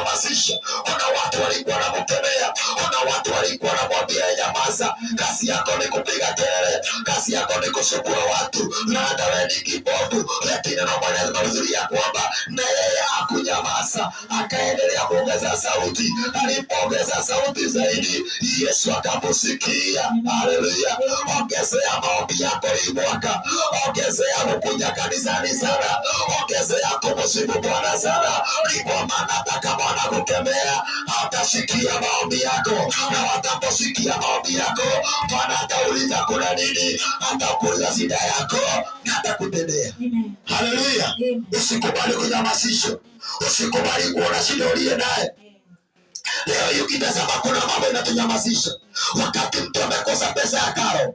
kumnyamazisha. Kuna watu walikuwa wanamkemea, kuna watu walikuwa wanamwambia nyamaza, kazi yako ni kupiga kelele, kazi yako ni kusumbua watu, na hata wewe ni kipofu. Lakini neno Bwana anasema vizuri ya kwamba na yeye hakunyamaza, akaendelea kuongeza sauti. Alipoongeza sauti zaidi, Yesu akamusikia. Haleluya! Ongezea maombi yako hii mwaka, ongezea kukuja kanisani sana, ongezea kumsifu Bwana sana. Ni kwa maana hata kama wanakukemea, hatasikia maombi yako, na wataposikia maombi yako, Bwana atauliza kuna nini, atakuuliza shida yako na atakutendea. Amen. Haleluya! Amen. Usikubali kunyamazishwa, usikubali kuona shida uliye naye. Leo hii ukitazama, kuna mambo inatunyamazisha. Wakati mtu amekosa pesa ya karo,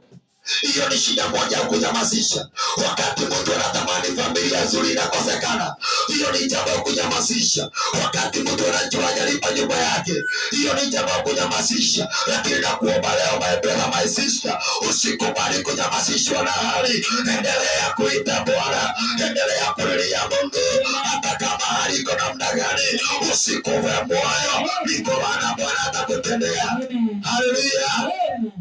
hiyo ni shida moja ya kunyamazisha. Wakati mtu anatamani familia nzuri inakosekana, hiyo ni jambo ya kunyamazisha. Wakati mtu anajua hajalipa nyumba yake, hiyo ni jambo ya kunyamazisha. Lakini nakuomba leo, my brother, my sister, usikubali kunyamazishwa na hali. Endelea kuita Bwana, endelea kulilia Mungu, hata kama hali iko namna gani, usikufe moyo, niko maana Bwana atakutendea. Amen. Haleluya! Amen.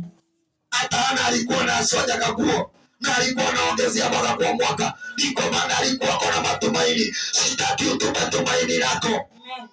Hata Hana alikuwa na soja kaguo na alikuwa anaongezea mwaka kwa mwaka, niko maana alikuwa kona matumaini. Sitaki utupe tumaini lako. Amen.